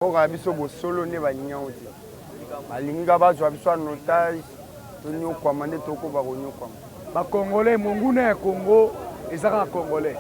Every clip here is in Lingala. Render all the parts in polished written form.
Mboka na biso bosolo nde balingi yango te, balingi kaka bazwa biso en otage tonyokwama nde tokoba konyokwama. Ba congolais monguna ya Congo eza kaka congolais.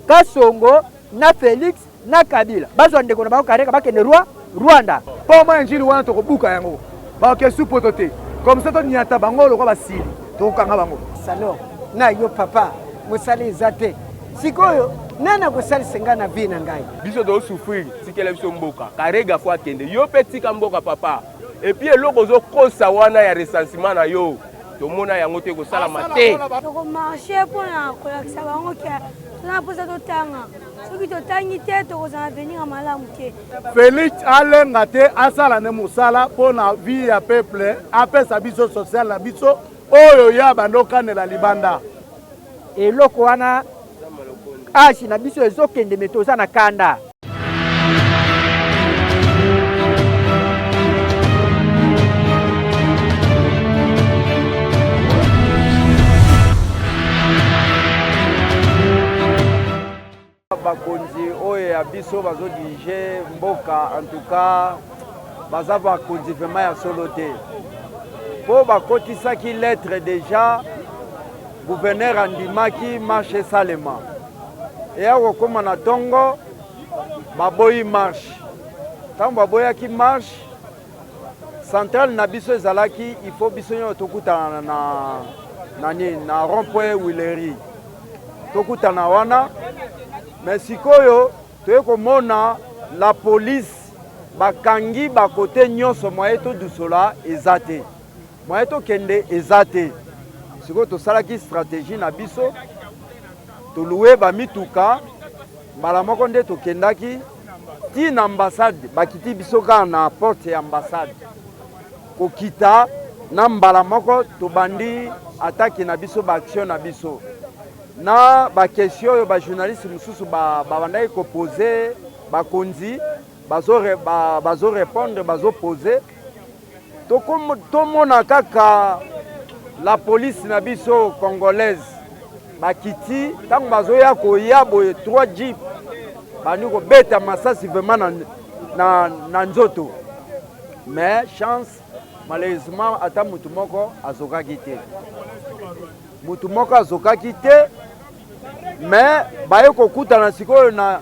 Kasongo na Felix na Kabila bazwa ndeko na bango Karega bakende roi Rwanda. Pont ya Ndjili wana tokobuka yango bakoke su poto te comme ça toniata bango lokwa basili tokokanga bango. Salon na yo papa mosala eza te sikoyo nani akosalisa ngai na vie na ngai? Biso tozo souffrir, tikela biso mboka. Karega faut akende. Yo pe tika mboka papa. Et puis eloko ozo kosa wana ya recensement na yo tomona yango te ekosalama te. Toko marche pona kolakisa bango ke toza na mposa totanga, soki totangi te tokozala na avenir ya malamu te. Felix alenga te asala nde mosala mpo na vie ya peuple apesa biso social na biso oyo ye abanda okanela libanda. Eloko wana age na biso ezokende me toza na kanda. Bakonzi oyo ya biso bazo dirige mboka en tout cas baza bakonzi vraiment ya solo te mpo bakotisaki lettre deja gouverneur andimaki marche esalema eya kokóma na ntongo baboyi marche ntango baboyaki marche centrale na biso ezalaki il faut biso nyonso tokutana na, na nini na rond point wileri tokutana wana me sikoyo toye komona la police bakangi bakote nyonso mwaye todusola eza te mwaye tokende eza te sikoyo tosalaki stratégie na biso toluwe bamituka mbala moko nde tokendaki ti na ambassade bakiti biso kaka na porte ya ambassade kokita na mbala moko tobandi atake na biso baaction na biso na baquestion oyo bajournaliste mosusu babandaki ba kopose bakonzi bazorepondre ba bazopose Tomona kaka la police na biso congolaise bakiti ntango bazoya koya boye 3 jeep bandi kobeta masasi vraiment na, na, na nzoto mais chance malheureusement ata motu moko azokaki te motu moko azokaki te mais baye kokutana sikoyo na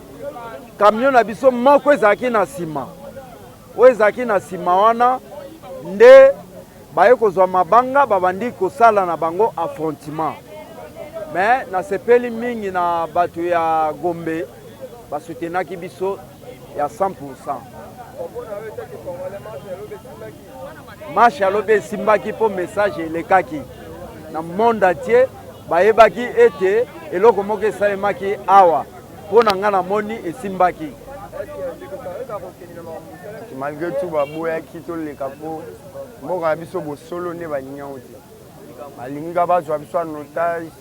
camion na biso moko ezalaki na nsima Oyo ezalaki na nsima wana nde baye kozwa mabanga babandi kosala na bango affrontement. Mais nasepeli mingi na bato ya Gombe basutenaki biso ya 100%. Marche ya lobi esimbaki mpo message elekaki na monde entier, bayebaki ete eloko moko esalemaki awa. Mpo na ngai namoni esimbaki. Malgré tout baboyaki toleka mpo mboka na biso bosolo nde balingi yango te, balingi kaka bazwa biso en otage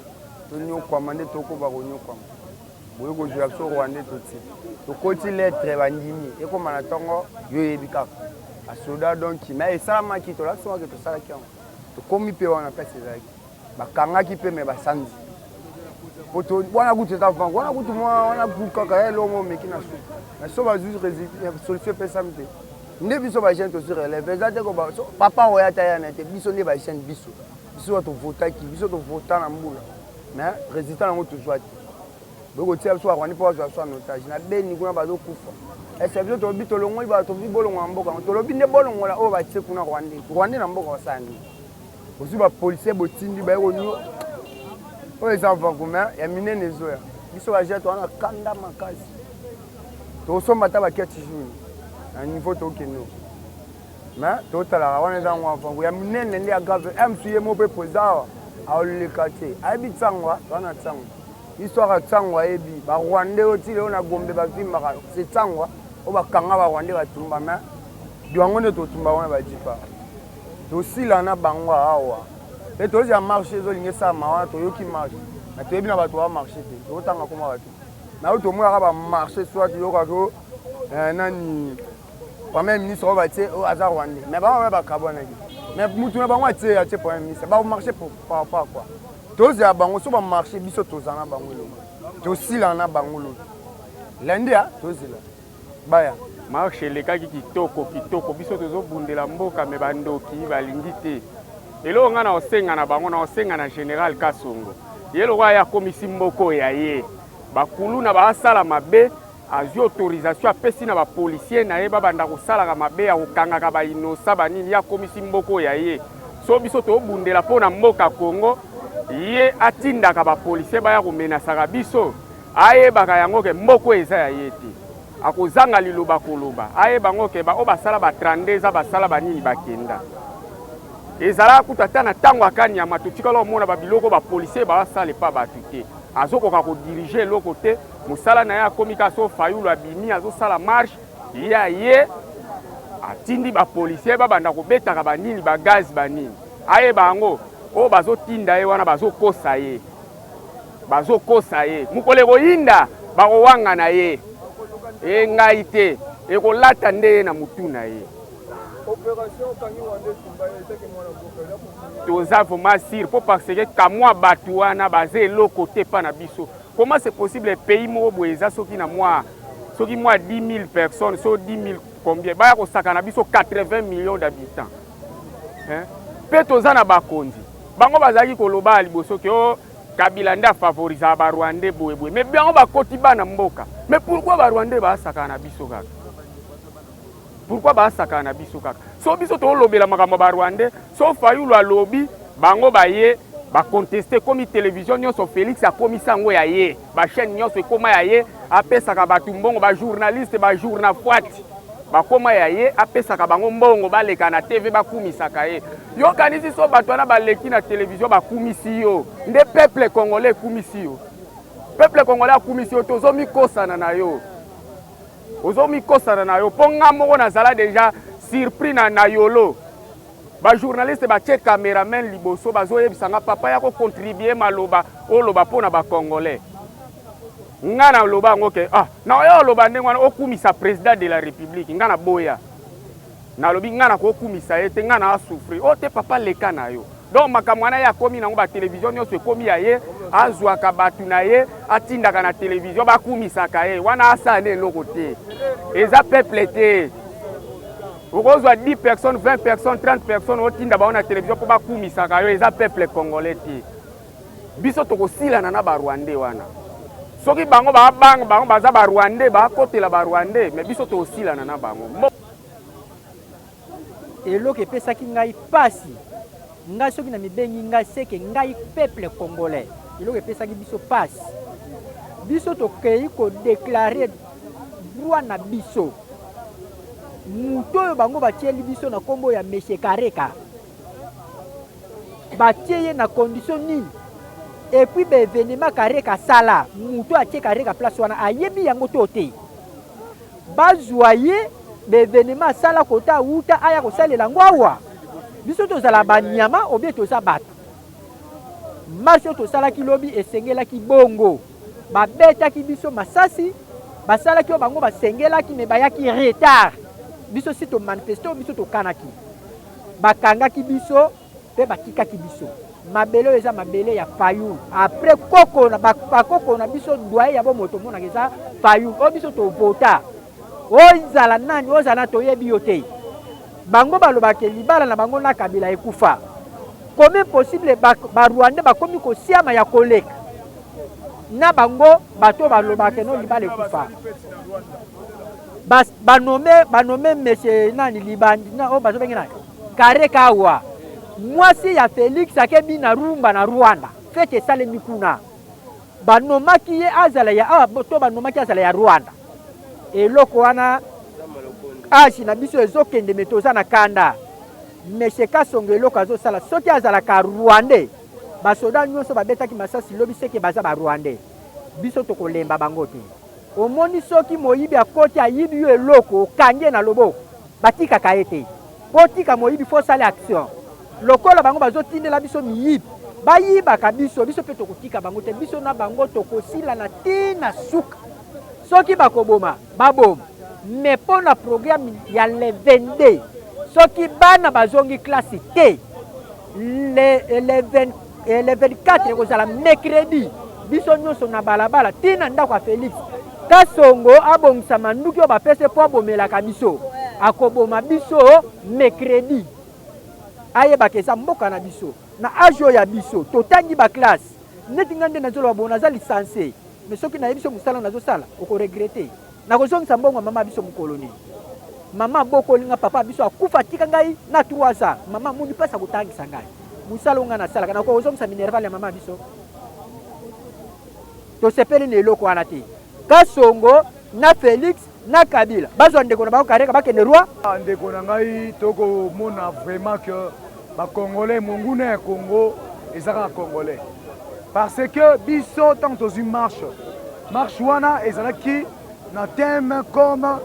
tonyokwama nde tokoba konyokwama boye kozwela biso rwandais totie tokoti lettre bandimi ekoma na ntongo yo oyebi kaka basoda donc mais esalamaki tolakisi wake tosalaki yango tokomi mpe wana place ezalaki Bakangaki pe mais basanzi. Poto wana kutu eza vent wana kutu mwa wana gout kaka ya eloko moko omeki na supu. Mais so bazwi solution epesami te. Nde biso ba jeunes tozwi relève eza te ko ba so papa oyo ata ya na te biso nde ba jeunes biso. Biso to votaki biso to vota na mbula mais résultat nango tozwa te. Boye kotia biso ba Rwandais mpo bazwa biso en otage na Beni kuna bazokufa. Est-ce biso tolobi tolongoli bato tolobi bolongola mboka yango tolobi nde bolongola oyo batie kuna Rwandais. Rwandais na mboka basala nini? Ozwi ba policiers botindi baye konio oyo eza vacuum ya minene ezoya biso ba jete wana kanda makasi tokosomba ata baketi jour na niveau tokende mais totalaka wana eza yango avant ya minene nde ya grave msu ye moko mpe président awa aoleka te ayebi ntango wana ntango histoire ya ntango ayebi barwandais oyo ti lelo na gombe bavimbaka se ntango oyo bakanga barwandais batumba mais yango nde totumba wana bajipa Tosila na bango awa pe tozela marche ezolinga esalama wana toyoki marche mais toyebi na bato ba marche te totanga koma bato na oyo tomonaka ba marche soit toyokaka o eh, nani premier ministre oyo batie oyo aza rwandais mais bango baye bakabwanaki mais mutu na bango atie atie premier ministre bakomarche par rapport à quoi tozela bango so bamarche biso toza na bango elongo tosila na bango lobi lundi a tozela baya. Marche elekaki kitoko kitoko, biso tozobundela mboka me bandoki balingi te. Eloko ngai nakosenga na bango, nakosenga na General Kasongo, ye lokola ye akomisi mboka oyo ya ye, bakuluna baasala mabe, azwi autorisation apesi na bapolisier na ye babanda kosalaka mabe ya kokangaka bainosa banini, ye akomisi mboka oyo ya ye. So biso tobundela mpo na mboka Congo, ye atindaka bapolisier baya komenasaka biso, ayebaka yango ke mboka oyo eza ya ye te. Akozanga liloba koloba, ayeba yango ke baoyo basala ba 32 ans basala banini bakenda. Ezalaka kutu ata na ntango ya Kanyama totikala komona ba biloko ba policier basala epa bato te. Azokoka kodiriger eloko te, mosala na ye akomi kaka so Fayulu abimi azosala marche, ye aye atindi ba policier babanda kobetaka banini ba gaz banini. Ayeba yango oyo bazotinda ye wana bazokosa ye. Bazokosa ye. Mokolo ekoyinda bakowangana ye. E ngai te, ekolata nde ye na mutu na ye. Toza vraiment sur po parce que kamwa bato wana baza eloko te pa na biso. Comment c'est possible pays moko boye eza soki na mwa soki mwa 10 000 personnes so 10 000 combien baya kosaka na biso 80 millions d'habitants hein? Pe toza na bakonzi bango bazalaki koloba ya liboso ke oh, Kabila nde afavorisaka ba Rwandais boye boye, mais bango bakoti bana mboka. Mais pourquoi ba Rwandais basakana na biso kaka? Pourquoi basakana na biso kaka? So biso tolobela makambo ya ba Rwandais, so Fayulu alobi bango baye ba contester komi television nyonso Felix akomisa yango ya ye, ba chaîne nyonso ekoma ya ye, apesaka bato mbongo, ba journaliste, ba journafuati bakoma ya ye, apesaka bango mbongo baleka na TV bakumisaka ye. Yo kanisi so bato wana baleki na television bakumisi yo nde peuple congolais ekumisi yo? Peuple congolais akumisi yo, tozomikosana na yo, ozomikosana na yo. Mpo nga moko nazala deja surpris na yolo ba journaliste batie cameraman liboso bazoyebisa nga papa ya kocontribue maloba oloba mpo na ba congolais. Nga naloba yango ke ah, na oyo oloba ndenge wana okumisa président de la république, nga naboya. Nalobi nga nakokumisa ye te, nga na souffrir. Oh te papa leka na yo. Donc makambo wana ye akomi nango ba television nyonso ekomi ya ye, azwaka bato na ye atindaka na television bakumisaka ye, wana asala nde eloko te, eza peuple te. Okozwa 10 personnes, 20 personnes, 30 personnes otinda bango na television mpo bakumisaka yo, eza peuple congolais te. Biso tokosilana na ba Rwandais wana. Soki bango babanga bango baza ba Rwandais, bakotela ba Rwandais, mais biso tokosilana na bango. Eloko epesaki ngai pasi, ngai soki na mibengi ngai seke ngai peuple congolais, eloko epesaki biso pasi, biso tokei ko declarer droit na biso, moto oyo bango batieli biso na kombo ya Monsieur Kareka, batie ye na condition nini? Et puis ba evenement Kareka asala, moto atie Kareka place wana ayebi yango to te? Bazwa ye ba evenement asala kota awuta aya kosalela yango awa. Biso tozala ba nyama obie toza bato? Marche oyo tosalaki lobi esengelaki bongo. Babetaki biso masasi, basalaki oyo bango basengelaki mais bayaki retard. Biso si to manifeste oyo biso tokanaki. Bakangaki biso pe batikaki biso. Mabele oyo eza mabele ya Fayulu. Après koko na bakoko na biso doyen ya bomoi tomonaka eza Fayulu. Oyo biso tovota. Ozala nani, ozala toyebi yo te. Bango balobaka libala na bango na Kabila ekufa. Comment possible ba, ba Rwandais bakomi kosiama ya koleka na bango bato balobaka no libala ekufa. Ba, ba nomme, ba nomme monsieur nani libandi na oyo bazobenge nani Kare Kawa, mwasi ya Felix akebi na rumba na Rwanda, fete esalemi kuna, banomaki ye azala ya awa to banomaki azala ya Rwanda. Eloko wana age na biso ezokende me toza na kanda. Monsieur Kasongo eloko azosala soki azalaka Rwandais, basoda nyonso babetaki masasi lobi seke baza ba Rwandais, biso tokolemba bango te. Omoni soki moyibi akoti ayibi yo eloko okangi ye na loboko batikaka ye te po otika moyibi faut osala action lokola bango bazo tindela biso miyibi bayibaka biso biso pe tokotika bango te biso na bango tokosilana ti na suka soki bakoboma baboma mais pona programme ya le 22 soki bana bazongi classe te le, le, 20, le 24 ekozala mercredi biso nyonso na balabala ti na ndako ya Felix. Kasongo abongisa manduki oyo bapesi ye mpo abomelaka biso. Akoboma biso mercredi. Ayebaka eza mboka na biso. Na age oyo ya biso totangi ba classe. Neti ngai nde nazoloba boye naza licencie mais soki nayebi so mosala nazosala oko regretter. Nakozongisa mbongo ya mama biso mokolo nini? Mama abokoli nga papa biso akufa atika ngai na 3 ans. Mama amoni mpasi ya kotangisa ngai. Mosala oyo ngai nasalaka nakoki kozongisa minerval ya mama biso? Tosepeli na eloko wana te. Kasongo na Felix na Kabila bazwa ndeko na bango Karega bakende roi. Ah, ndeko na ngai tokomona vraiment que ba congolais monguna ya Congo eza kaka congolais parce que biso ntango tozwi marche marche wana ezalaki na thème comme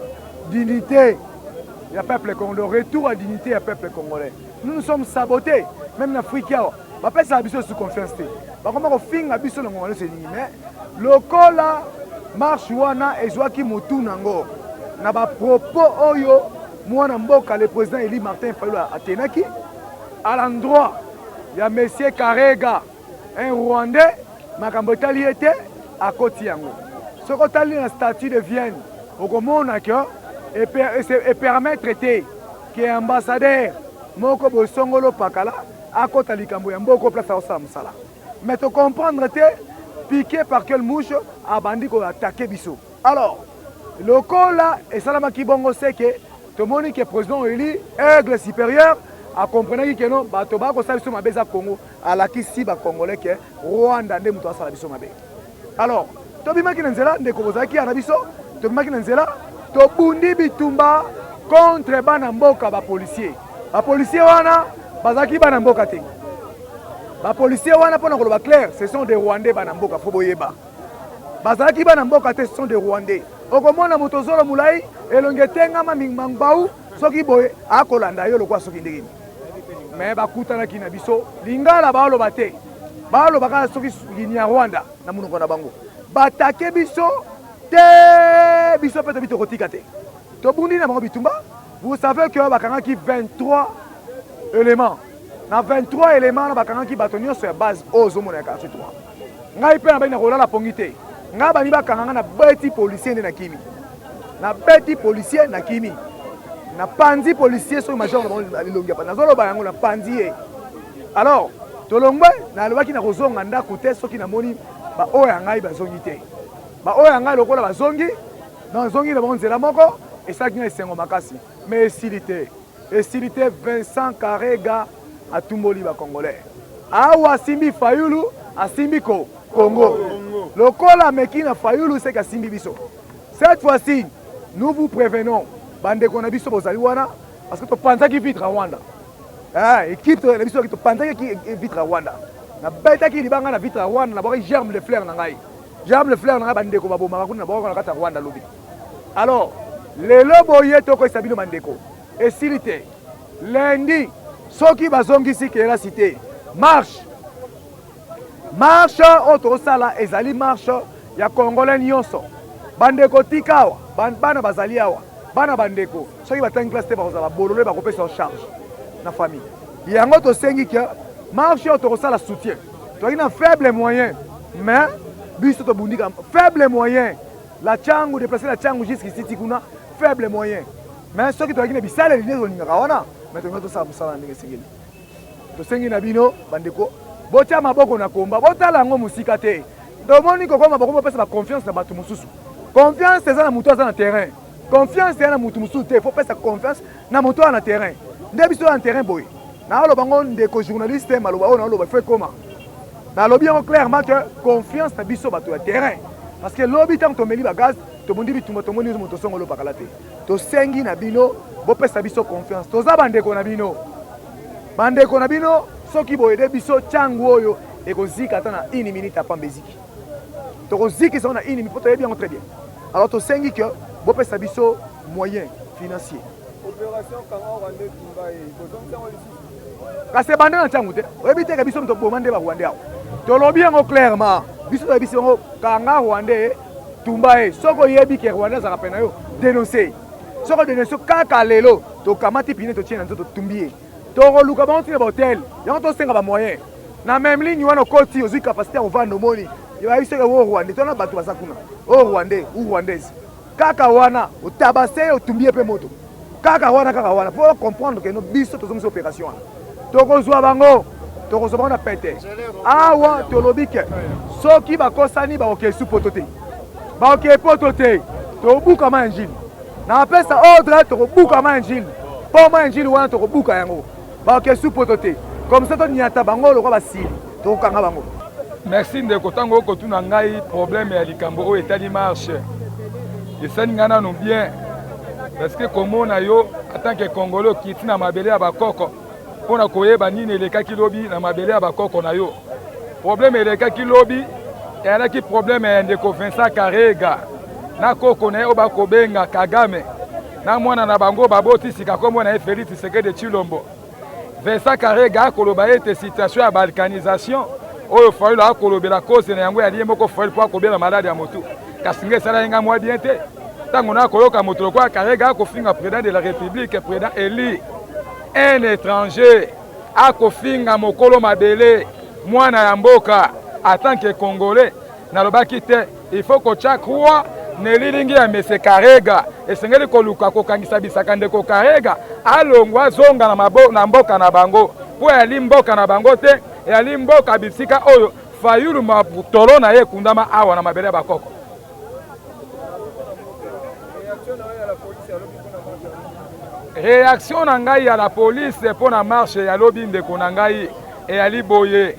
dignité ya peuple congolais, retour à dignité ya peuple congolais. Nous nous sommes sabotés même na Afrique awa bapesaka biso sous confiance te, bakoma kofinga biso na ngonga nyonso elingi. Mais lokola marche wana ezwaki motu nango na bapropos oyo mwana mboka le président Eli Martin Fayulu atenaki à l'endroit ya monsieur Karega, un Rwandais, makambo etali ye te, akoti yango. Soki otali na statut de Vienne, okomona que epermettre te ke ambassadeur moko boye songolo pakala akota likambo ya mboko place akosala mosala. Mais to comprendre te piqué par quelle mouche abandi ko attaquer biso. Alors lokola esalamaki bongo seke tomoni ke président Eli aigle supérieur akomprenaki ke non bato bakosala biso mabe eza Congo, alakisi ba congolais ke Rwanda nde moto asala biso mabe. Alors tobimaki na nzela, ndeko bozalaki ya na biso, tobimaki na nzela tobundi bitumba contre bana mboka ba policier. Ba policier wana bazalaki bana mboka te. Ba policier wana mpona koloba clair, ce sont des Rwandais bana mboka, fo boyeba. Bazalaki bana mboka te, ce sont des Rwandais. Okomona moto zolo molai, elongi etengama mangbawu, soki boye akolanda yo lokola soki ndenge nini. Mais bakutanaki na biso lingala baoloba te, baoloba kaka soki Kinyarwanda na monoko na bango. Batake biso te, biso mpe tobi tokotika te, tobundi na bango bitumba. Vous savez que bakangaki 23 éléments. Na 23 éléments na bakangaki bato nyonso ya base oyo ozomona ya quartier 3. Ngai mpe nabandi na kolala pongi te. Ngai bani bakanga ngai na beti policier nde nakimi. Na beti policier nakimi. Na panzi policier soki major na bango elongi ya nazoloba yango na panzi ye. Alors tolongwe, nalobaki na kozonga ndako te soki namoni ba oyo ya ngai bazongi te. Ba oyo ya ngai lokola bazongi, nazongi na bango nzela moko, esalaki ngai esengo makasi. Mais esili te. Esili te, Vincent Karega atumboli ba Congolais. Awa asimbi Fayulu, asimbi ko Congo. Lokola ameki na Fayulu seke asimbi biso. Cette fois-ci, nous vous prévenons, bandeko na biso bozali wana parce que topanzaki vitre à Rwanda. Eh, équipe na biso topanzaki vitre à Rwanda. Nabetaki libanga na vitre à Rwanda, nabwaki germe de fleur na ngai. Germe de fleur na ngai bandeko babomaka kuna nabwakaka na kati ya Rwanda lobi. Alors, lelo boye tokoyisa bino bandeko, esili te. Lundi soki bazongisi kelasi te, marche marche oyo tokosala ezali marche ya congolais nyonso. Bandeko tika awa, bana bazali awa, bana bandeko soki batangi classe te bakozala bolole, bakopesa charge na famille. Yango tosengi ke marche oyo tokosala soutien, tozalaki na faible moyen mais biso tobundika faible moyen la Tshangu, déplacer la Tshangu jusqu'ici ti kuna faible moyen, mais soki tozalaki na bisaleli nde tolingaka wana, mais tolinga tosala mosala na ndenge esengeli. Tosengi na bino bandeko, botia maboko na komba, botala yango mosika te. Tomoni kokoma bakoma kopesa ba confiance na bato mosusu. Confiance eza na moto aza na terrain, confiance eza na moto mosusu te. Faut pesa confiance na moto aza na terrain. Nde biso na terrain boye, naoloba ngo ndeko journaliste, maloba oyo naoloba faut ekoma. Nalobi yango clairement que confiance na biso bato ya terrain, parce que lobi ntango tomeli ba gaz, tobundi bitumba, tomoni moto songolo pakala te. Tosengi na bino bopesa biso confiance, toza bandeko na bino, bandeko na bino. Soki boyede biso ntango oyo ekozika ata na une minute apamba eziki, tokozikisa na une minute po toyebi yango très bien. Alors tosengi que bopesa biso moyen financier. Opération Kanga Rwandais Tumba ye bozongisa yango lisusu. Kasi ebanda na ntango te, oyebi te ke biso toboma nde ba Rwandais awa. Tolobi yango clairement, biso toyebisi yango kanga Rwandais tumba ye. Soki oyebi ke Rwandais azalaka pene na yo, dénonce. Soki odénonce kaka lelo, tokamati pine totie na nzoto totumbi ye. Tokoluka bango ntina ba hotel, yango tosenga ba moyen. Na même ligne wana okoti ozwi capacité ya kovanda omoni. Bayebi soki o rwandais to na bato baza kuna o rwandais ou rwandaise kaka wana otabase ye otumbi ye mpe moto kaka wana kaka wana mpo comprendre que no biso tozongisi opération wana tokozwa bango tokozwa bango na pete awa tolobi ke soki bakosani bakokee su poto te bakokee poto te tobuka ma ya njili napesa ordre tokobuka ma ya njili mpo ma ya njili wana tokobuka yango Ba ke su poto te. Comme ça to niata bango lokwa ba sili. To kanga bango. Merci ndeko, ntango okotuna ngai problème ya likambo oyo etali marche esali ngai nanu bien parce que komona yo en tant que congolais okiti na mabele ya bakoko mpo na koyeba nini elekaki lobi na mabele ya bakoko na yo. Problème elekaki lobi eyalaki problème ya ndeko Vincent Karega na koko na ye oyo bakobenga Kagame na mwana na bango baboti sika kombo na ye Felix Tshisekedi Tshilombo. Vincent Karega akoloba ete situation ya balkanisation oyo Fayulu akolobela cause na yango ya ye moko Fayulu mpo akobela malade ya motu, kasi ngai esalaki ngai mwa bien te ntango nakoyoka moto lokola Karega akofinga président de la République, président élu, un étranger akofinga mokolo mabele mwana ya mboka en tant que congolais. Nalobaki te il faut kotya croix na elilingi ya mese Karega. Esengeli koluka kokangisa bisaka ndeko Karega alongwa azonga na, mabo, na mboka na bango mpo eyali mboka na bango te, eyali mboka bisika oyo Fayulu mabutolo na ye ekundama awa na mabele ya bakoko. Reaction na ngai ya la police mpo na marche ya lobi ndeko na ngai eyali boye.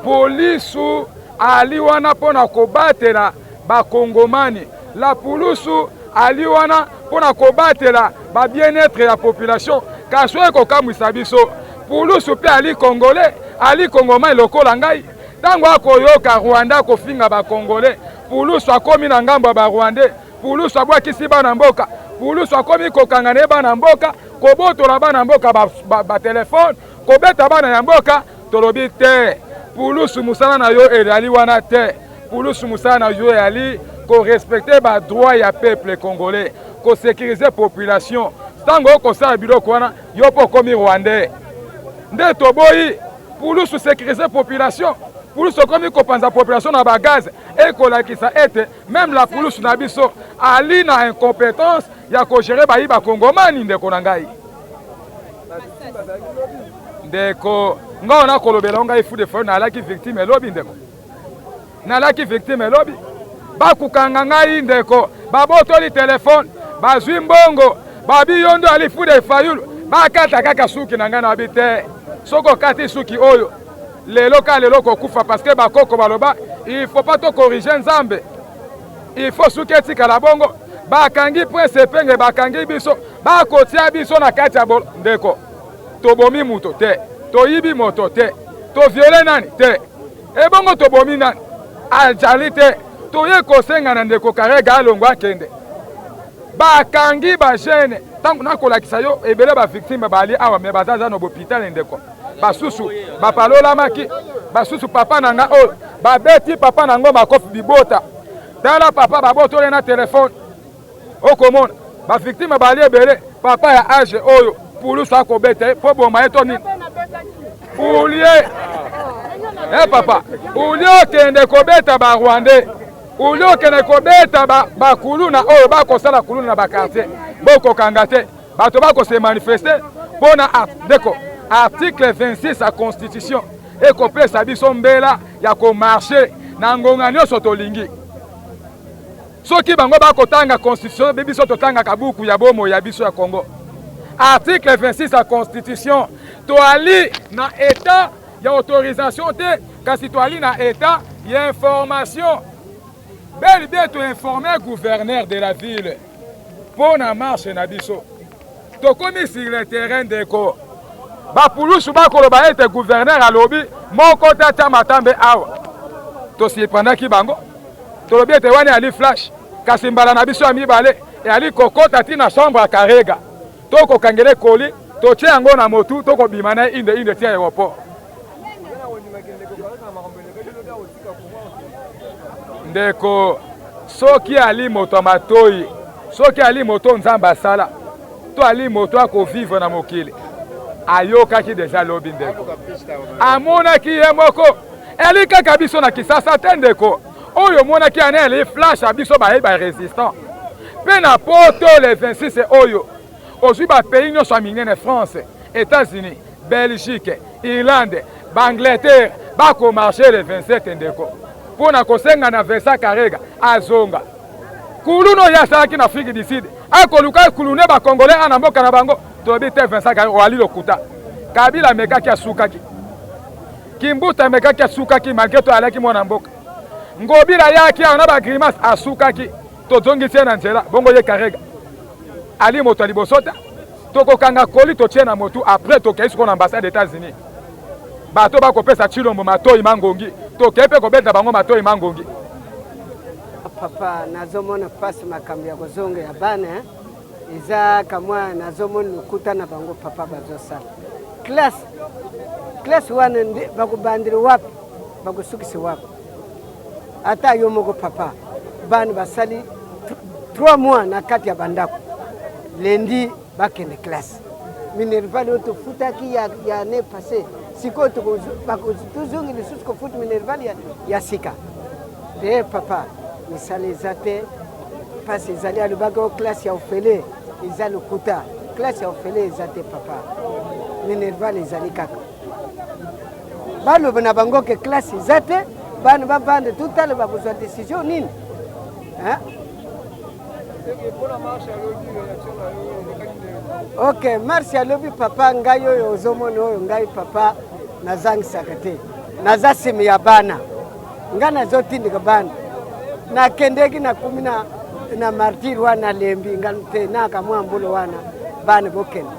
Polisu ali wana mpo na kobatela bakongomani. La pulusu ali wana mpo na kobatela ba bien-etre ya population. Kasi oyo ekokamwisa biso, pulusu mpe ali congolais, ali kongomani lokola ngai. Ntango akoyoka Rwanda akofinga ba congolais, pulusu akomi na ngambo ya ba rwandais, pulusu abwakisi bana mboka, pulusu akomi kokanga na ye bana mboka, kobotola bana mboka ba, ba, ba telefone, kobeta bana ya mboka. Tolobi te pulusu mosala na yo ezali wana te. Pulusu mosala na yo ezali ko respecter ba droit ya peuple congolais, ko sécuriser population. Ntango okosala biloko wana, yo mpo okomi rwandais. Nde toboyi pulusu sécuriser population. Pulusu okomi kopanza population na ba gaz, ekolakisa ete meme la pulusu na biso ali na incompetence ya ko gérer bayi ba kongomani. Ndeko na ngai, ndeko ngai wana kolobela ngai fou de foyer, nalaki victime elobi ndeko, nalaki victime elobi, bakukanga ngai ndeko, babotoli telefone, bazwi mbongo, babi yo ndo ali fou de fayulu, bakata kaka suki na ngai, nabi te, soki okati suki oyo lelo ka lelo kokufa, parce que bakoko baloba il faut pas to corriger Nzambe, il faut suki etikala bongo. Bakangi Prince Epenge, bakangi biso, bakotia biso na kati ya bolo. Ndeko, tobomi moto te, toyibi moto te, toviole nani te, ebongo tobomi nani? Ajali te. Toye kosenga na ndeko Karega alongwa akende. Bakangi ba jeune, ntango nakolakisa yo ebele ba victime bali awa, me baza za na hôpital ndeko. Basusu bapalolamaki, basusu papa na nga oyo babeti papa na ngo makofi bibota. Tala papa babotole na telefone, okomona ba victime bali ebele. Papa ya age oyo pulusu akobeta ye po boma ye to nini? Ulie eh papa, ulie okende kobeta ba rwandais, ulie okende kobeta ba kuluna oyo bakosala kuluna na ba quartier, bokokanga te bato bakose manifester mpona ndeko article 26 ya constitution ekopesa biso mbela ya komarche na ngonga nyonso tolingi. Soki bango bakotanga constitution, biso totangaka buku ya bomoi ya biso ya Congo. Article 26 ya constitution, toali na etat ya autorisation te, kasi toali na etat ya information. Bel bien to informer gouverneur de la ville mpo na marche na biso. Tokomi sur le terrain ndeko. Bapulusu bakoloba ete gouverneur alobi moko te atia matambe awa. Tosipandaki bango, tolobi ete wana eyali flash, kasi mbala na biso ya mibale eyali kokota ti na chambre ya Karega, tokokangele koli, totie yango na motu, tokobima na ye inde inde ti aéroport. Ndeko, soki ali moto ya matoi, soki ali moto Nzambe asala, to ali moto akovivre na mokili, ayokaki deja lobi ndeko, amonaki ye moko. Eli kaka biso na Kisasa te ndeko. Oyo omonaki wana ezali flash ya biso baye ba resistant. Mpe na poto le 26 oyo ozwi ba pays nyonso ya minene France, Etats-Unis, Belgique, Irlande, ba Angleterre bakomarche le 27 ndeko mpo na kosenga na Vincent Karega azonga. Kuluna oyo asalaki na Afrique du Sud akoluka kulune ba Congolais ana mboka na bango. Tolobi te Vincent Karega oali lokuta. Kabila amekaki asukaki. Kimbuta amekaki asukaki malgré to alaki mwana mboka. Ngobila ayaki awa na ba grimace asukaki. Tozongisi ye na nzela bongo ye Karega ali moto ya liboso te. Tokokanga koli totie na motu après tokei sikoyo na ambassade Etats-Unis. Bato bakopesa Tshilombo matoi mangongi, tokei mpe kobeta bango matoi mangongi. Papa, nazomona pasi makambo ya kozonga ya bana eza kamwa, nazomona lokuta na bango papa bazosala classe classe wana nde bakobandela wapi, bakosukisa wapi? Ata yo moko papa, bana basali 3 mois na kati ya bandako, lundi bakende classe. Minerval oyo tofutaki ya, ya année passée, sikoyo tozongi lisusu kofuta minerval ya, ya sika te papa. Misala eza te, mpasi ezali. Alobaki o classe ya ofele, eza lokuta. Classe ya ofele eza te papa, minerval ezali kaka. Baloba na bango ke classe eza te, bana bavanda, totala bakozwa décision nini. Ok, marche alobi papa, ngai oyo ozomona oyo ngai papa nazangisaka te, naza nsima ya bana, ngai nazotindika bana. Nakendeki nakumi na, na martire wana, nalembi ngai te naka mwa mbula wana bana bokende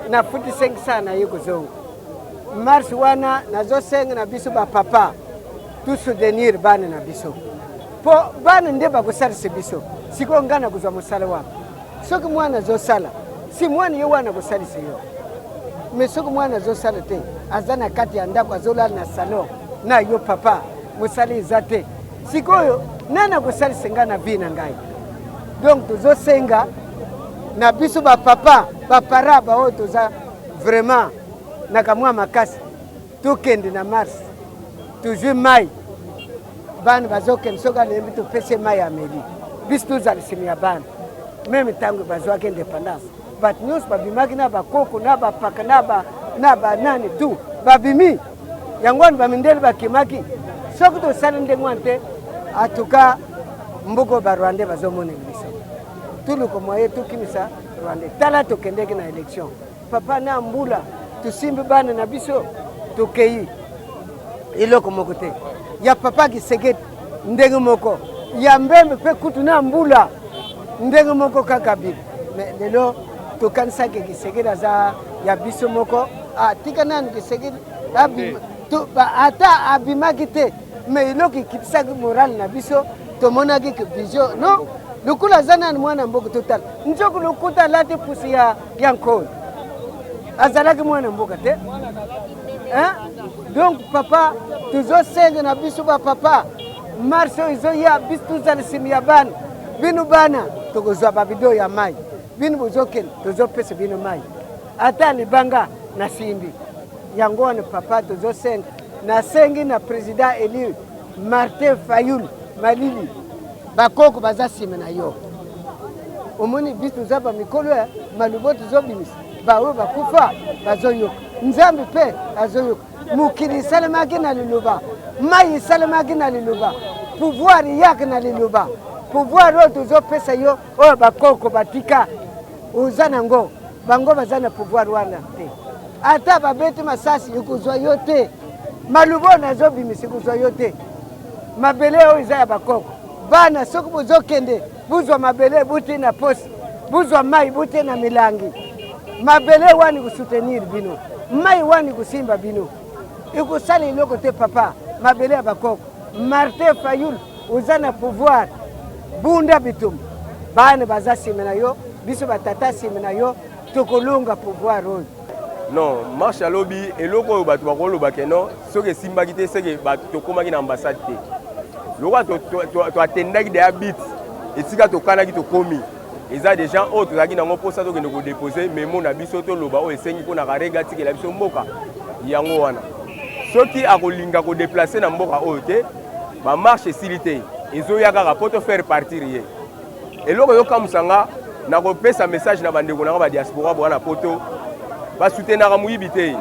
nafuti 500 naye kozonga marche wana. Nazosenga na biso bapapa tosoutenir bana na biso, mpo bana nde bakosalisa biso. Sikoyo ngai nakozwa mosala wapi soki mwana azosala? Si mwana ye wana akosalisa yo, mais soki mwana azosala te, aza na kati ya ndako, azolala na salon na yo papa, mosala eza te, sikoyo nani akosalisa ngai na vie na ngai? Donc tozosenga na biso bapapa, bapara baoyo toza vraiment na kamwa makasi, tokende na marche. Tozwi mai, bana bazokende, soki alembi topesi mai ameli. Biso tozala nsima ya bana. Même ntango bazwaki indépendance, bato nyonso babimaki na bakoko na bapaka na banani tu babimi yango wana, bamindele bakimaki. Soki tosali ndenge wana te, atuka mbuko barwandais bazomonela biso. Toluka moye tokimisa rwandais. Tala, tokendeki na élection papa na mbula, tosimbi bana na biso, tokei, eloko moko te. Ya papa Tshisekedi ndenge moko, ya mbembe mpe kutu na mbula ndenge moko kaka bibi. Mais lelo tokanisaki Tshisekedi aza ya biso moko. Ah, tika nanu Tshisekedi ata abimaki te, mais eloko ekitisaki morale na biso, tomonaki ke vision non lokola aza nanu mwana mboka. Totala nzoku lokuta, alati pusi ya, ya nkoi, azalaki mwana mboka te, hein? Donc papa, tozosenga na biso bapapa, marche oyo ezoya, biso tozala nsima ya bana. Bino bana tokozwa babidon ya mai, bino bozokende, tozopesa bino mai, ata libanga nasimbi yango wana papa. Tozosenga, nasengi na président élu Martin Fayulu Malili, bakoko baza nsima na yo. Omoni biso toza bamikolo ya malobo, tozobimisa baoyo bakufa bazoyoka, Nzambe mpe azoyoka. Mokili esalemaki na liloba, mai esalemaki na liloba, pouvoir eyaka na liloba. Pouvoir oyo tozopesa yo, oyo bakoko batika, oza nango. Bango baza na pouvoir wana te. Ata babeti masasi, ekozwa yo te. Maluba oyo nazobimisa ekozwa yo te. Mabele oyo eza ya bakoko. Bana, soki bozokende, buzwa mabele buti na posi, buzwa mai buti na milangi. Mabele wana ekosoutenir bino, mai wana ekosimba bino, ekosala eloko te papa. Mabele ya bakoko. Martin Fayulu, oza na pouvoir, bunda bitumba, bana baza nsima na yo, biso batata nsima na yo, tokolonga pouvoir oyo. Non, marche alobi eloko oyo bato bakoloba ke non, soki esimbaki te, seke bato tokomaki na ambassade te. Lokola toatendaki deya bit esika tokanaki, tokomi. Eza déjà oyo tozalaki nango mposa, tokende kodepose memo na biso, toloba oyo esengi mpona Karega atikela biso mboka. Yango wana, soki akolinga kodeplace na mboka oyo te. Ba marche esili te, ezoya kaka po to faire partir ye. Eloko ezokamwisa nga, nakopesa message na bandeko na nga ba diaspora boa na poto, basutenaka moyibi te.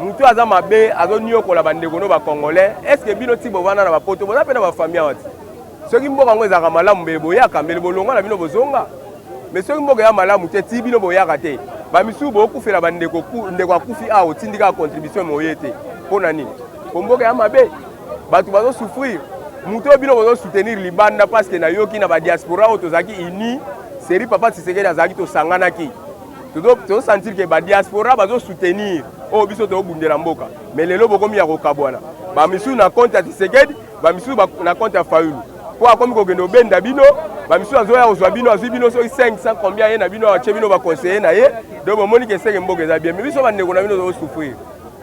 Moto aza mabe azoniokola bandeko no ba congolais. Est ce que bino ti bovanda na bapoto boza mpe na bafamille awa ti? Soki mboka yango ezalaka malamu mbele boyaka, mbele bolongwa na bino bozonga. Mais soki mboka ya malamu te ti bino boyaka te. Ba misusu bokufela ba ndeko, ndeko akufi awa otindi kaka contribution mais oye te. Mpo na nini? Po mboka ya mabe. Bato bazo souffrir. Moto oyo bino bozo soutenir libanda parce que nayoki na ba diaspora oyo tozalaki uni, seri papa Tshisekedi azalaki tosanganaki. Tozo sentir que ba diaspora bazo soutenir oyo biso tobundela mboka. Mais lelo bokomi ya kokabwana. Ba misusu na compte ya Tshisekedi, ba misusu na compte ya Fayulu. Po akomi kokende obenda bino, ba misusu azoya kozwa bino, azwi bino soki 500 combien ye na bino atie bino ba conseiller na ye. Donc bomoni ke seke mboka eza bien. Mais biso ba ndeko na bino tozo souffrir.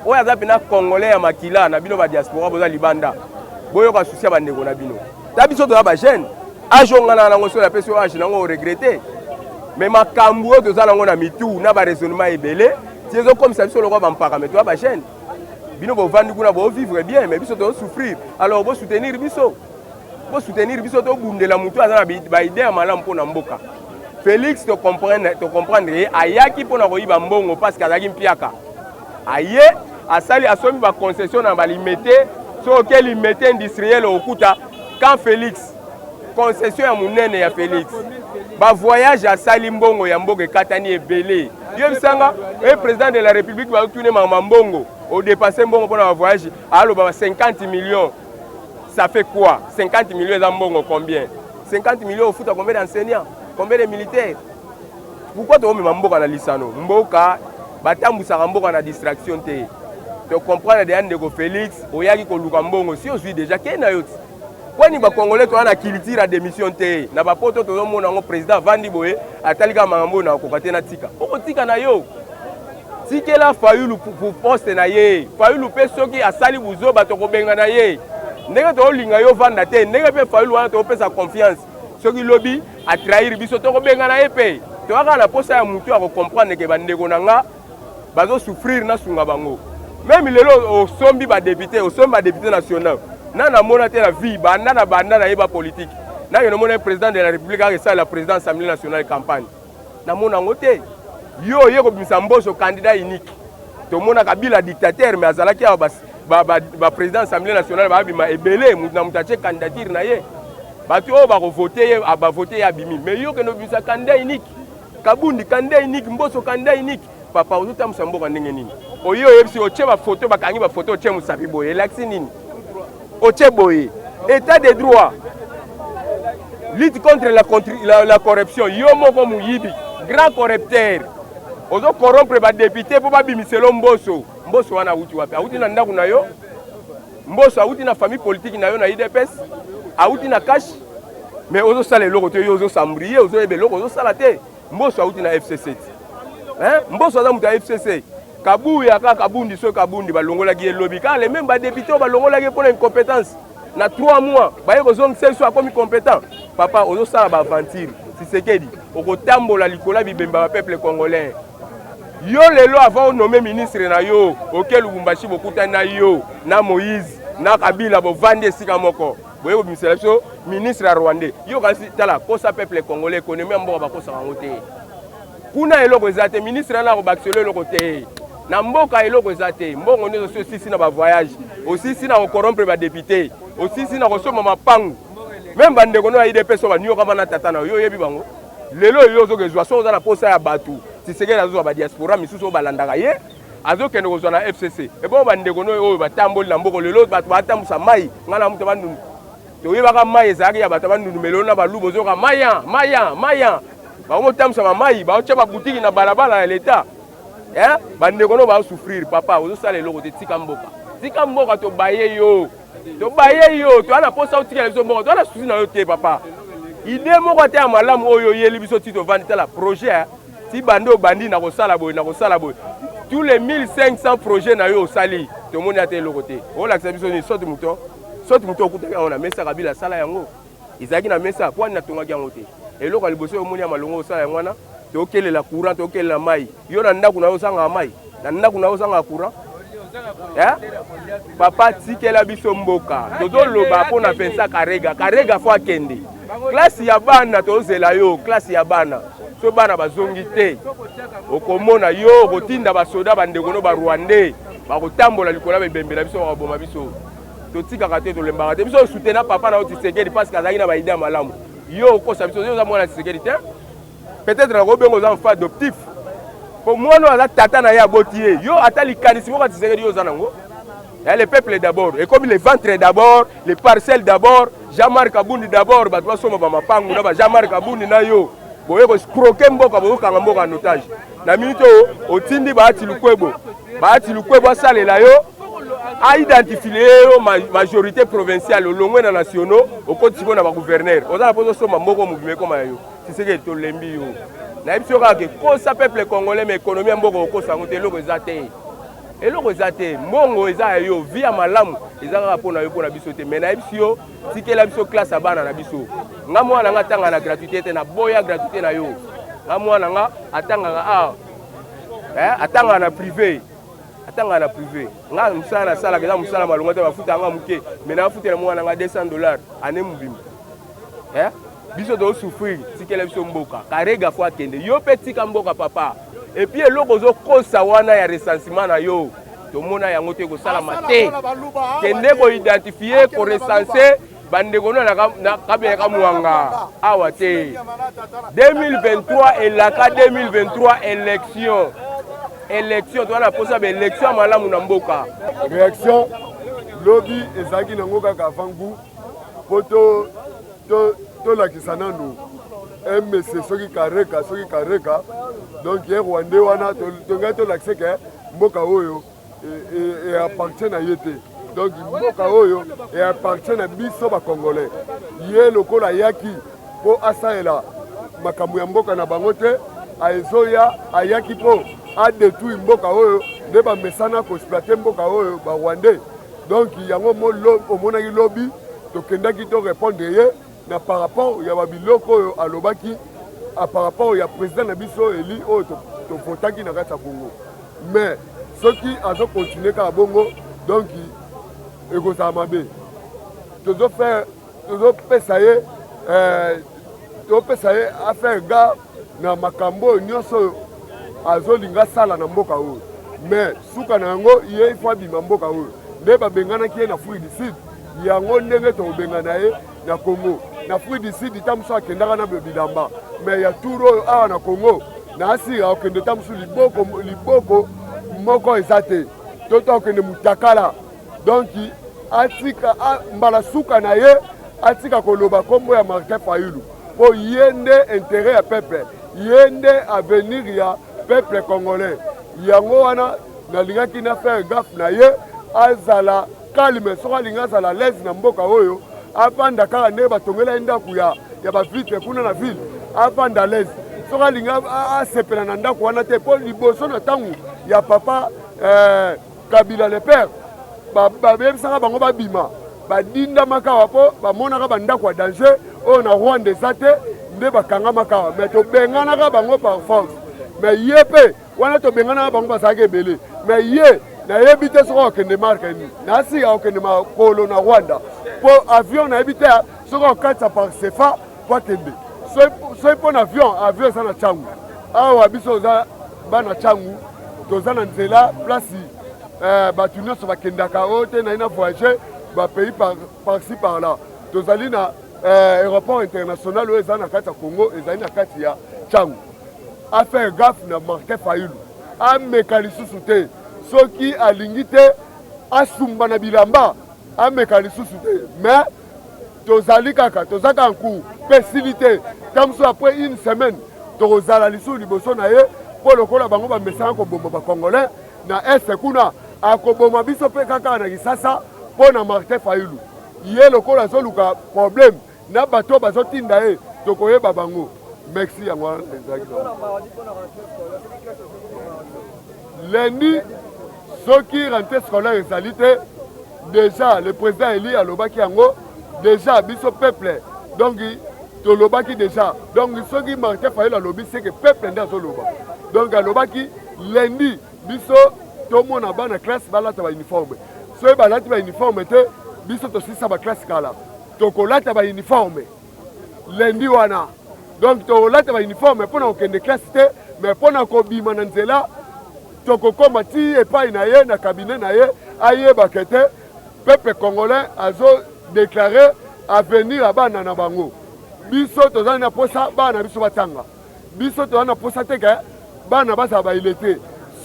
Oyo aza pena congolais ya makila na bino ba diaspora boza libanda. Boyoka souci ya ba ndeko na bino. Ta biso toza ba jeune. Âge oyo nga na nango soki napesi yo âge nango o regretter. Mais makambo oyo toza nango na mitu na ba raisonnement ebele ti ezokomisa biso lokola ba mpaka mais toza ba jeune. Bino bovandi kuna bo vivre bien mais biso tozo souffrir. Alors bo soutenir biso. Bo soutenir biso tobundela mutu aza na ba idée ya malamu mpo na mboka. Félix to comprendre, to comprendre ye ayaki mpo na koyiba mbongo parce que azalaki mpiaka. Aye asali asombi ba concession na ba limete, soki oke limete industriel okuta quand Félix concession ya munene ya Félix ba voyage asali mbongo ya mboka ekatani ebele. Yebisanga e président de la République bazotune mama mbongo odepense mbongo mpona ba voyage aloba ba 50 millions. Ça fait quoi? 50 millions eza mbongo combien? 50 millions ofuta combien d'enseignants? Combien de militaires? Pourquoi tokomema mboka na lisano? Mboka batambusaka mboka na distraction te. To comprendre deja ndeko Félix oyaki koluka mbongo si ozwi deja kei na yo ti. Kwani ba congolais toza na culture ya démission te. Na ba poto tozomona yango président avandi boye atali kaka makambo oyo nakokoka te natika. Okotika na yo. Tikela Fayulu poste na ye. Fayulu pe soki asali buzoba tokobengana ye. Ndenge tolinga yo vanda te, ndenge pe Fayulu wana tokopesa confiance. Soki lobi a trahir biso tokobengana ye pe. Toza kaka na posa ya mutu ya comprendre ke bandeko na nga bazo souffrir na sunga bango. Meme lelo osombi ba député, osombi ba député national. Na namona te na vie banda na banda na yeba politique. Na yo namona président de la République akesala la président Assemblée nationale campagne. Namona yango te. Yo oye kobimisa Mboso candidat unique. Tomona Kabila dictateur mais azalaki awa ba, ba, ba, président Assemblée nationale babima ebele mutu na mutu atie candidature na ye. Bato oyo bakovote ye bavote ye abimi. Mais yo kende obimisa candidat unique. Kabundi candidat unique, Mboso candidat unique. Papa ozotambusa mboka ndenge nini? Oye oyebisi otie ba photo bakangi ba photo otie mosapi boye elakisi nini? Otie boye. État de droit. Lutte contre la, la, la corruption. Yo moko muyibi, grand corrupteur. Ozo corrompre ba député po babimiselo Mboso. Mboso wana awuti wapi? Awuti na ndako na yo? Mboso awuti na famille politique na yo na UDPS? Awuti na cash? Mais ozosala eloko te, yo ozosambrie, ozoyeba eloko ozosala te. Mboso awuti na FCC. Hein? Mboso aza moto ya FCC. Kabuya kaka Kabundi soki Kabundi balongolaki ye lobi kaka les mêmes ba députés oyo balongolaki ye mpona incompétence na 3 mois baye kozongisa ye so akomi compétent. Papa ozosala ba aventure. Tshisekedi okotambola likolo ya bibemba ba peuple congolais. Yo lelo avant onome ministre na yo oke Lubumbashi bokutani na yo na Moïse na Kabila bovandi esika moko boye kobimisela biso ministre ya rwandais. Yo kasi tala kosa peuple congolais économie ya mboka bakosaka yango te. Kuna eloko eza te, ministre wana akobakisela eloko te. Na mboka eloko eza te, mbongo nyonso soki osisi na ba voyage, osisi na kocorrompre ba député, osisi na kosomba mapangu. Meme bandeko no ya UDPS oyo baniokama na tata na yo, yo oyebi bango? Lelo oyo ozokezwa soki oza na posa ya bato, Tshisekedi azozwa ba diaspora misusu oyo balandaka ye, azokende kozwa na FCC. Ebongo bandeko no oyo batamboli na mboko lelo bato batambusa mai, ngai na moto bandundu toyebaka mai ezalaki ya bato ya bandundu, mais lelo na baluba ozoyoka maya maya maya, bango botambusa bamai, baotya babutiki na balabala ya leta. Eh, bandeko no baosouffrir, papa ozosala eloko te, tika mboka, tika mboka, tobaye yo, tobaye yo, toza na posa otikela biso mboka, toza na susi na yo te papa. Idée moko ata ya malamu oyo oyeli biso ti tovandi, tala projet ti bandi obandi na kosala boye na kosala boye, tous les 1500 projets na yo osali, tomoni ata eloko te. Olakisa biso nini? Soki moto soki moto okutaki yango na mesa, Kabila asala yango, ezalaki na mesa, po ani natongaki yango te. Eloko ya liboso omoni ya malongo osala yango wana, tokelela courant, tokelela mai. Yo na ndako na yo ozangaka mai, na ndako na yo ozangaka courant. Eh? Papa tikela biso mboka. Tozoloba mpo na Vincent Karega. Karega fo akende. Classe ya bana tozela yo, classe ya bana. So bana bazongi te. Okomona yo okotinda basoda bandeko no ba Rwandais bakotambola likolo ya bibembe na biso bakoboma biso. Totikaka te, tolembaka te. Biso soutena papa na yo Tshisekedi parce que azalaki na ba idée ya malamu. Yo okosa biso, yo oza mwana Tshisekedi te. Peut-être nakobenga oza enfant adoptif. Po mwana oyo aza tata na ye aboti ye. Yo ata likanisi moko ya Tshisekedi yo oza nango. Ya le peuple d'abord. Ekomi le ventre d'abord, les parcelles d'abord, Jean-Marc Abundi d'abord, bato basomba ba mapangu na ba Jean-Marc Abundi na yo. Boye ko croquer mboka, bokanga mboka en otage. Na minute oyo otindi Bahati Lukwebo. Bahati Lukwebo asalela yo a identifier yo majorité provinciale olongwe na nationaux okoti sikoyo na ba gouverneur oza na mposa osomba mboka mobima ekoma ya yo. Tshisekedi tolembi yo. Nayebi biso kaka ke kosa peuple congolais mais économie ya mboka okosa yango te eloko eza te. Eloko eza te, mbongo eza ya yo, vie ya malamu eza kaka mpo na yo mpo na biso te. Mais nayebisi yo tikela biso classe ya bana na biso. Nga mwana nga atanga na gratuité te, naboya gratuité na yo. Nga mwana nga atangaka awa. Eh, atangaka na privé. Atangaka na privé. Nga mosala nasalaka eza mosala malonga te, bafuta nga moke. Mais nafutela mwana nga 200 dollars année mobimba. Eh? Biso tozo souffrir, tikela biso mboka. Karega fo akende. Yo pe tika mboka papa. Et puis eloko ozokosa wana ya recensement na yo. Tomona yango te kosalama te. Kende ko identifier, ko recenser bandeko no na Kabeya Kamwanga awa te. 2023 elaka 2023 élection. Élection toza na posa ba élection ya malamu na mboka. Réaction lobi ezalaki nango kaka avant goût mpo tolakisa to, to nanu mec soki kareka soki kareka donc ye rwandais wana tongai tolakisa ke mboka oyo eappartient na ye te donc mboka oyo eappartient na biso bacongolais ye lokola ayaki mpo asalela makambo ya mboka na bango te aezoya ayaki mpo adetruire mboka oyo nde bamesana koexploite mboka oyo barwandais donc yango omonaki lobi tokendaki to répondre ye na par rapport ya babiloko oyo alobaki par rapport ya président na biso eli oyo tovotaki na kati ya Congo mais soki azo continuer kaka bongo donc ekozala mabe tozofaire tozopesa ye eh, topesa ye affaire gare na makambo oyo nyonso oyo azolinga asala na mboka oyo mais suka na yango ye ifo abima mboka oyo nde babenganaki ye na Afrique du Sud yango ndenge tokobengana ye na Congo na Afrique du Sud ta mosusu akendaka na bilamba mais ya tour oyo awa na Congo na asira akokende ta mosusu liboko, liboko moko eza te to to akokende mutakala donc atika mbala suka na ye atika koloba nkombo ya Martin Fayulu mpo ye nde intérêt ya peuple ye nde avenir ya peuple congolais yango wana nalingaki na faire gaffe na ye azala calme soki alingi azala l'aise na mboka oyo avanda kaka ndenge batongela ye ndako ya, ya bavitre kuna na ville avanda l'aise soki alingi asepela na ndako wana te mpo liboso na ntango ya papa eh, Kabila le père bayebisaka bango babima badindamaka awa mpo bamonaka bandako ya danger oyo na Rwanda eza te nde bakangamaka awa mais tobenganaka bango par force mais ye mpe wana tobenganaka bango bazalaki ebele mais ye nayebi te soki akokende marke nini nasi akokende makolo na Rwanda mpo avion nayebi te soki akokatisa par sefa mpo akende soki mpo na avion avion eza na Tshangu awa biso oza bana Tshangu toza na nzela place eh, bato nyonso bakendaka oyo te naye na voyage bapays par, par-ci par là tozali na eh, aéroport international oyo eza na kati ya Congo ezali na kati ya Tshangu affaire gaffe na Martin Fayulu ameka lisusu te soki alingi te asumba na bilamba ameka lisusu te mais tozali kaka toza kaka nkuku mpe esili te ntango mosusu après une semaine tokozala lisusu liboso na ye mpo lokola bango bamesana koboma bacongolais na este kuna akoboma biso mpe kaka na kisasa mpo na martin fayulu ye lokola azoluka problème na bato bazotinda ye tokoyeba bango merci yango wana ezalaki lundi soki rentrée scolaire ezali te déjà le président eli alobaki yango déjà biso peuple donc tolobaki déjà donc soki martin fayulu alobi seke peuple nde azoloba donc alobaki lundi biso tomona bana classe balata bauniforme. Soki balati bauniforme te, biso tosilisa baklasse kala, tokolata bauniforme lundi wana. Donc tokolata bauniforme mpo na kokende classe te, mais mpo na kobima na nzela. Tokokoma ti epai na ye na cabinet na ye, ayebaka te peuple congolais azo déclarer avenir ya bana na bango. Biso tozali na posa bana na biso batanga. Biso tozali na posa te ke bana bazala ba illettrés.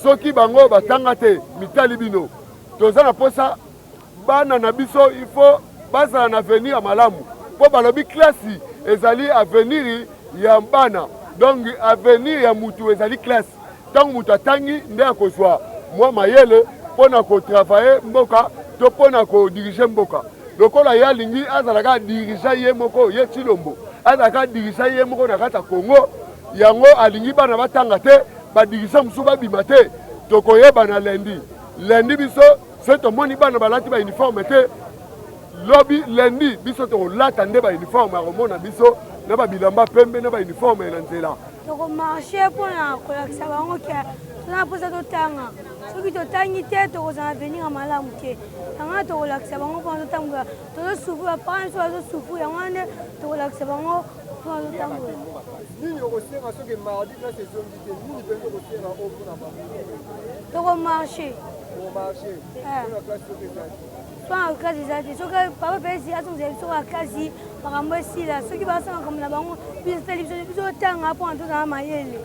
Soki bango batanga te, mitali bino. Toza na posa bana na biso il faut bazala na avenir ya malamu, mpo balobi classe ezali avenir ya bana. Donc avenir ya mutu ezali classe. Ntango moto atangi nde akozwa mwa mayele mpo na kotravaille mboka to mpo na kodirige mboka. Lokola ye alingi azala kaka dirigeant ye moko, ye Tshilombo azala kaka dirigeant ye moko na kati ya Congo, yango alingi bana batanga te, badirigeant mosusu babima te. Tokoyebana lundi. Lundi biso soki tomoni bana balati ba uniforme te, lobi lundi biso tokolata nde ba uniforme, akomona biso na babilamba pembe na ba uniforme na nzela. Tokomarche mpona kolakisa bango ke toza na mposa totanga. Soki totangi te, tokozala na avenir ya malamu te. Yango wana tokolakisa bango mpona totambola. Tozosufri, baparent biso bazosufri, yango wana nde tokolakisa bango mpona totambola. Nini okosenga soki mardi classe ezongi te? Nini mpenza okosenga oyo mpona bango? Tokomarche. Okomarche mpona classe soki eza te? Mpona classe eza te, soki papa pesi azongisa biso kaka classe, makambo esila. Soki basala makambo na bango, biso etali biso, biso totanga mpona tozala mayele.